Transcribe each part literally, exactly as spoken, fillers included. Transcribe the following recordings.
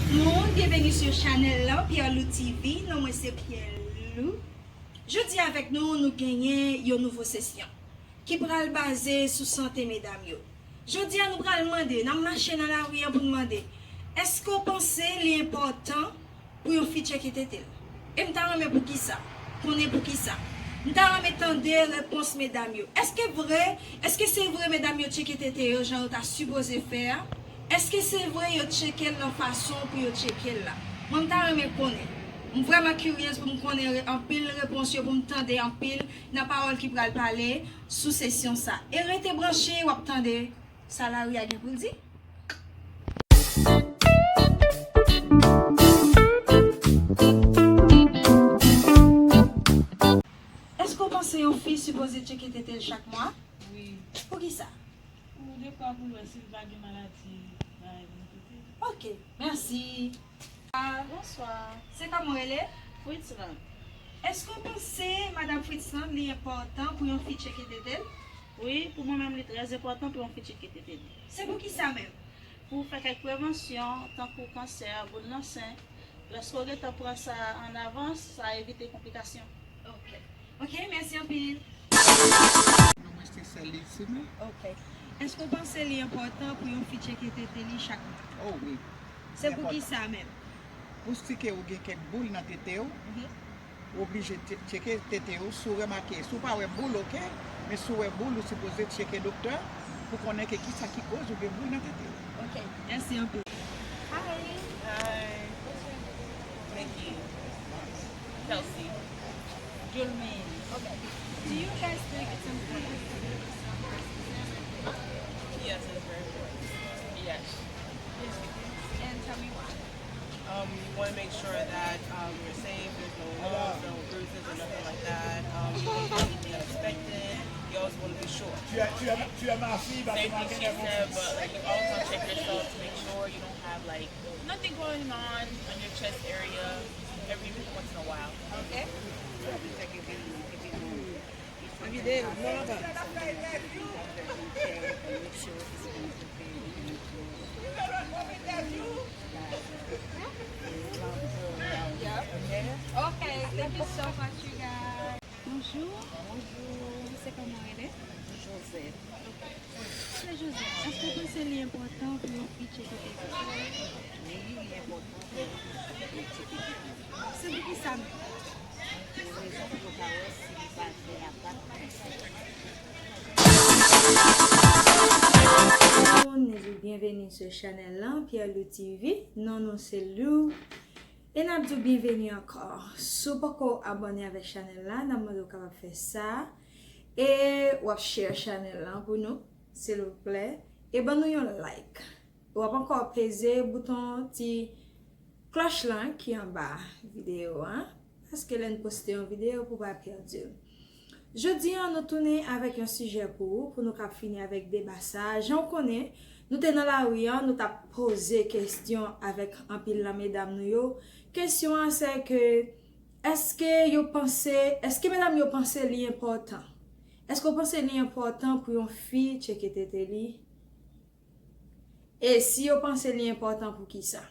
Tout moun, byenveni sou chanèl lan, Pierre Lou T V. Non mwen se Pierre Lou. Jodi avèk nou, nou genyen yon nouvo sesyon ki pral baze sou sante medam yo. Jodi a, nou pral mande, n ap mache nan lari an pou n mande, èske w panse li enpòtan pou yon fi tcheke tete l? E m ta renmen pou kisa, konnen pou kisa. M ta renmen tande repons medam yo. Èske vre, èske se vre medam yo tcheke tete yo jan yo ta sipoze fè a? Èske se vre yo tcheke l nan fason pou yo tcheke l la? Mwen, m ta renmen konnen. M vrèman kiryez pou m konnen re- anpil repons yo, pou m tande anpil nan pawòl ki pral pale sou sesyon sa. E rete branche, w ap tande sa lari a gen pou l di. Èske w panse yon fi sipoze tcheke tete l chak mwa? Wi. Poukisa? Pou defwa pou l wè si l pa gen maladi bagay nan tete l. Ok, mèsi. Ah, bonswa. Se kòman w rele? Fritzland. Èske w panse, Madanm Fritzland, li enpòtan pou yon fi tcheke tete l? Wi, pou mwen menm, li trè enpòtan pou yon fi tcheke tete l. Se poukisa menm? Pou fè kèk prevansyon, tankou kansè, boul nan sen. Lòske w gentan pran sa an avans, sa evite konplikasyon. Ok. Ok, mèsi anpil. Non mwen se Sèl Lilsime. Ok. Èske w panse li enpòtan pou yon fi tcheke tete li chak mwa? Oh wi. Se poukisa menm? Pou si ke ou gen kèk boul nan tete w, ou oblije tche- tcheke tete w. Si w remake, si w pa wè boul, ok. Men si w wè boul, ou sipoze tcheke doktè pou konnen ke kisa ki koz ou gen boul nan tete w. Ok, mèsi anpil. Hi. Hi. Nikki. Kelsey. Julmine. Okay. Do you guys think it's important to do the self-assessment? Yes, it's very important. Yes. And tell me why. Um, you want to make sure that um, you're safe, there's no wounds, no bruises, or nothing like that. Um, you don't have anything unexpected. You always want to be sure. Tu as, tu as, tu as ma fille, parce que... Same thing she said, but like you always want to check yourself to make sure you don't have like nothing going on on your chest area every once in a while. Okay. An videyo, non, anba. Yep. Okay, thank you so much, you guys. Bonjou. Bonjou. Se kòman w rele? Joseph. Mesye Joseph, èske w panse li enpòtan pou yon fi tcheke tete l? Wi, li enpòtan pou yon fi tcheke tete l. Se poukisa menm? Pou rezon pou yo ka wè si li pa gen atak kansè. Bonjou, byenveni sou chanèl lan, Pierre Lou T V. Non nou se Lou. E n ap di w byenveni ankò. Si w poko abòne avèk chanèl la, n ap mande w kapab fè sa. E w ap share chanèl lan pou nou, silvouplè. E ban nou yon like. W ap ankò peze bouton ti klòch lan ki anba videyo a. Paske lè n poste yon videyo pou w pa pèdi l. Jodi a, nou tounen avèk yon sijè pou ou, pou nou kab fini avèk deba sa a. Jan w konnen, nou te nan lari a, nou t ap poze kesyon avèk anpil nan medam nou yo. Kesyon an se ke, èske yo panse, èske medam yo panse li enpòtan? Èske w panse li enpòtan pou yon fi tcheke tete li? E si yo panse li enpòtan, poukisa?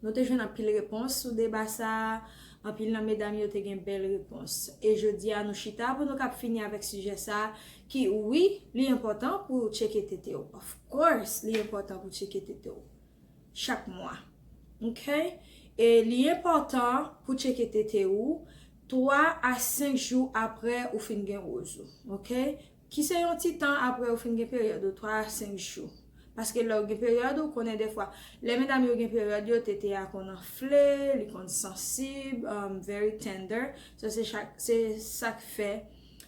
Nou te jwenn anpil repons sou deba sa a. Anpil nan medam yo te gen bèl repons. E jodi a, nou chita pou nou kab fini avèk sijè sa a, ki, wi, li enpòtan pou w tcheke tete w. Of course, li enpòtan pou w tcheke tete w. Chak mwa. Ok? E li enpòtan pou w tcheke tete w twa a senk jou apre ou fin gen wòz ou. Ok? Ki se yon ti tan apre ou fin gen peryòd ou, twa a senk jou. Paske lè w gen peryòd ou, konnen defwa, lè medam yo gen peryòd yo, tete a konn anfle, li konn sansib, um, very tender. So, se chak, se sa k fè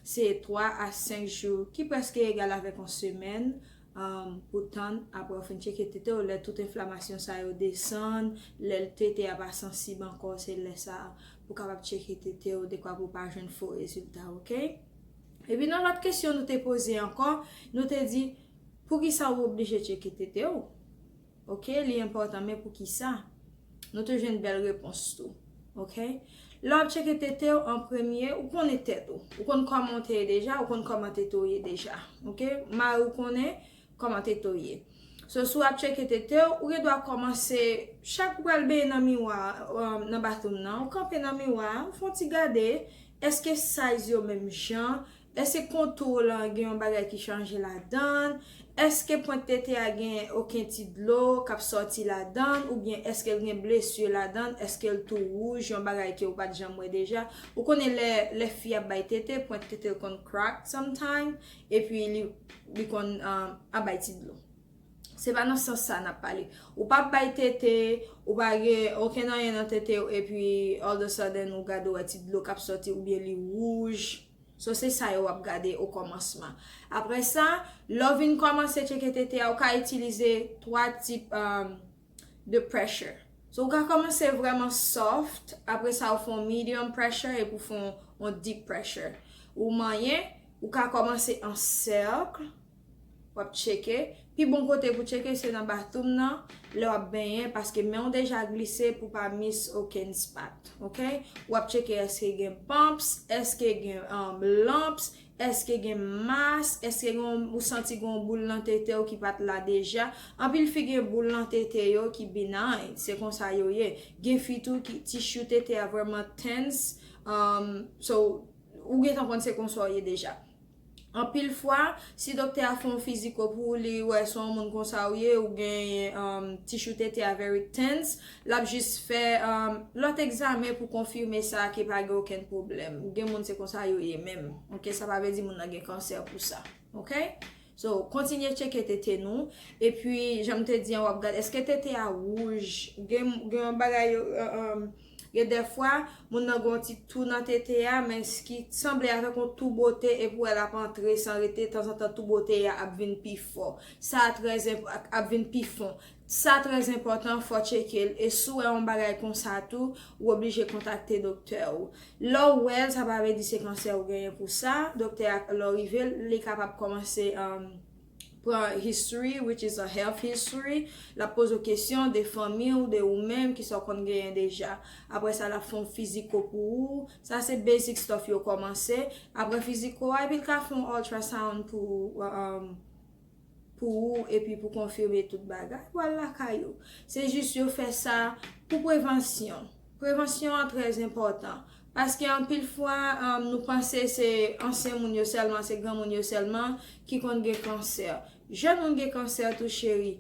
se twa a senk jou, ki prèske egal avèk yon semèn, um, pou tann apre ou fin tcheke tete w, lè tout enflamasyon sa yo desann, lè tete a pa sansib ankò, se lè sa a pou w kapab tcheke tete w, dekwa pou w pa jwenn fo rezilta, ok? Epi nan lòt kesyon nou te poze ankò, nou te di, poukisa ou oblije tcheke tete w? Ok, li enpòtan, men poukisa? Nou te jwenn bèl repons tou. Ok? Lè w ap tcheke tete w an premye, ou konnen tèt ou. Ou konn kòman w te ye deja, ou konn kòman tete w ye deja. Ok? Mari w konnen kòman tete w ye. So, si w ap tcheke tete w, ou gen dwa kòmanse, chak ou pral benyen nan miwa, um, nan bathroom nan, ou kanpe nan miwa, ou fè yon ti gade, èske size yo menm jan, èske kontou w lan gen yon bagay ki chanje ladan l, èske pwent tete a gen okenn ti dlo k ap sòti ladan l, oubyen èske l gen blesi ladan l, èske l tou wouj, yon bagay ke ou pa t janm wè deja. Ou konnen lè, lè fi ap bay tete, pwent tete l konn crack sometime, epi li, li konn, um, ap bay ti dlo. Se pa nan sans sa n ap pale. Ou p ap bay tete, ou pa gen okenn anyen nan tete w, epi all of a sudden ou gade w wè ti dlo k ap sòti oubyen li wouj. So, se sa yo w ap gade o kòmansman. Apre sa, lè w vin kòmanse tcheke tete a, ou ka itilize twa tip, um, de pressure. So, ou ka kòmanse vrèman soft, apre sa, ou fè yon medium pressure, epi ou fè yon, yon deep pressure. Ou manyen, ou ka kòmanse an sèk, w ap tcheke. Pi bon kote pou tcheke se nan bathroom nan, lè w ap benyen, paske men w deja glise pou pa miss okenn spot, ok? W ap tcheke èske gen bumps, èske gen, um, lumps, èske gen mas, èske gen, ou santi gen yon boul nan tete w ki pa t la deja. Anpil fi gen boul nan tete yo ki benign, se konsa yo ye. Gen fi tou ki tissue tete a vrèman tense, um, so, ou gentan konn se konsa w ye deja. Anpil fwa, si doktè a fè yon fiziko pou ou, li wè se yon moun konsa ou ye, ou gen, um, tissue tete a very tense, l ap jis fè, um, lòt egzamen pou konfime sa ke pa gen okenn pwoblèm. Gen moun se konsa yo ye menm. Ok, sa pa vle di moun nan gen kansè pou sa. Ok? So, kontinye tcheke tete nou. Epi, jan m te di an, w ap gade, èske tete a wouj? Gen, gen yon bagay, uh, um, gen dèfwa, moun nan gen yon ti tou nan tete a, men ki sanble avèk yon tou bote, epi w wè l ap antre san rete, tanzantan tou bote a ap vin pi fò. Sa trè enp-, ap vin pi fon. Sa trè enpòtan, fò tcheke l. E si w wè yon bagay konsa tou, ou oblije kontakte doktè w. Lè w wè l, sa pa vle di se kansè ou genyen pou sa. Doktè a, lè w rive l, li kapab kòmanse, um, pran history, which is a health history. L ap poze w kesyon de fanmi w, de ou menm, kisa w konn genyen deja. Apre sa, l ap fè yon fiziko pou ou. Sa se basic stuff yo kòmanse. Apre fiziko a, epi l ka fè yon ultrasound pou, um, pou ou, epi pou konfime tout bagay, pou al lakay ou. Se jis yo fè sa pou prevansyon. Prevansyon an trè enpòtan. Paske anpil fwa, um, nou panse se ansyen moun yo sèlman, se granmoun yo sèlman ki konn gen kansè. Jèn moun gen kansè tou, cheri.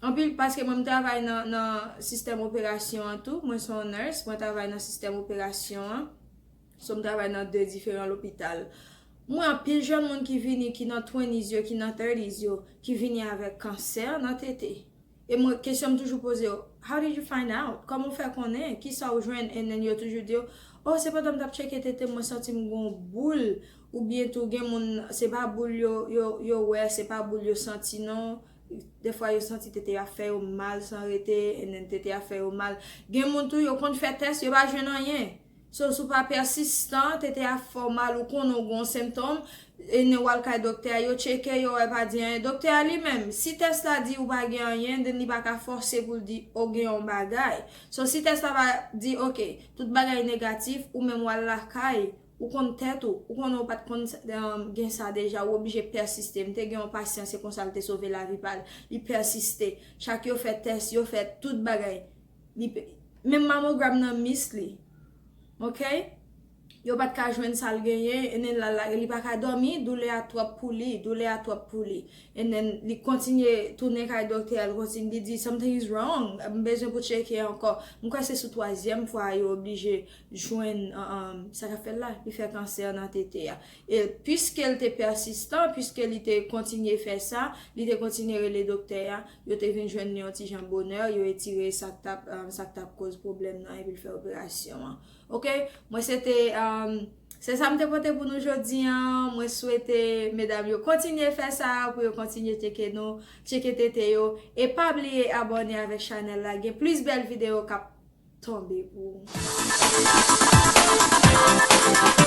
Anpil, paske mwen, m travay nan, nan sistèm operasyon an tou. Mwen se yon nurse, mwen travay nan sistèm operasyon an. So, m travay nan de diferan lopital. M wè anpil jèn moun ki vini, ki nan twenties yo, ki nan thirties yo, ki vini avèk kansè nan tete. E mwen, kesyon m toujou poze yo, "How did you find out?" Kòman w fè konnen? Kisa w jwenn? And then yo toujou di yo, "Oh, se pandan m t ap tcheke tete m, mwen santi m gon boul." Oubyen tou, gen moun, se pa boul yo, yo, yo wè, se pa boul yo santi non. Dèfwa yo santi tete ap fè yo mal san rete, and then tete ap fè yo mal. Gen moun tou, yo konn fè tès, yo pa jwenn anyen. So, si w pa pèsistan, tete a fè w mal, ou konnen w gen yon sentòm, e nen w al kay doktè a, yo tcheke, yo wè pa di anyen. Doktè a li menm, si tès la di ou pa gen anyen, then li pa ka fòse pou l di ou gen yon bagay. So, si tès la pa di, "Ok, tout bagay negatif," ou menm w al lakay, ou konn tèt ou, ou konnen w pa t konn, um, gen sa deja, ou oblije pèsiste. M te gen yon pasyan, se konsa l te sove lavi pa l. Li pèsiste. Chak yo fè tès, yo fè tout bagay. Li pe-, menm mamogram nan mis li. Ok? Yo pa t ka jwenn sa l genyen, and then la, la, li pa ka dòmi, doulè a twòp pou li, doulè a twòp pou li. And then li kontinye tounen kay doktè a, li kontinye, li di, "Something is wrong, m bezwen pou tcheke ankò." M kwè se sou twazyèm fwa yo oblije jwenn, um, um, sa k ap fè l la, li fè kansè nan tete a. E piske l te pèsistan, piske li te kontinye fè sa, li te kontinye rele doktè a, yo te vin jwenn li yon ti jan bonè, yo retire sa k t ap, um, sa k t ap koz pwoblèm nan, epi l fè operasyon an. Ok, mwen se te, um, se sa m te pote pou nou jodi a. Mwen swete medam yo kontinye fè sa, pou yo kontinye tcheke nou, tcheke tete yo. E pa bliye abòne avèk chanèl la, gen plis bèl videyo k ap tonbe pou ou.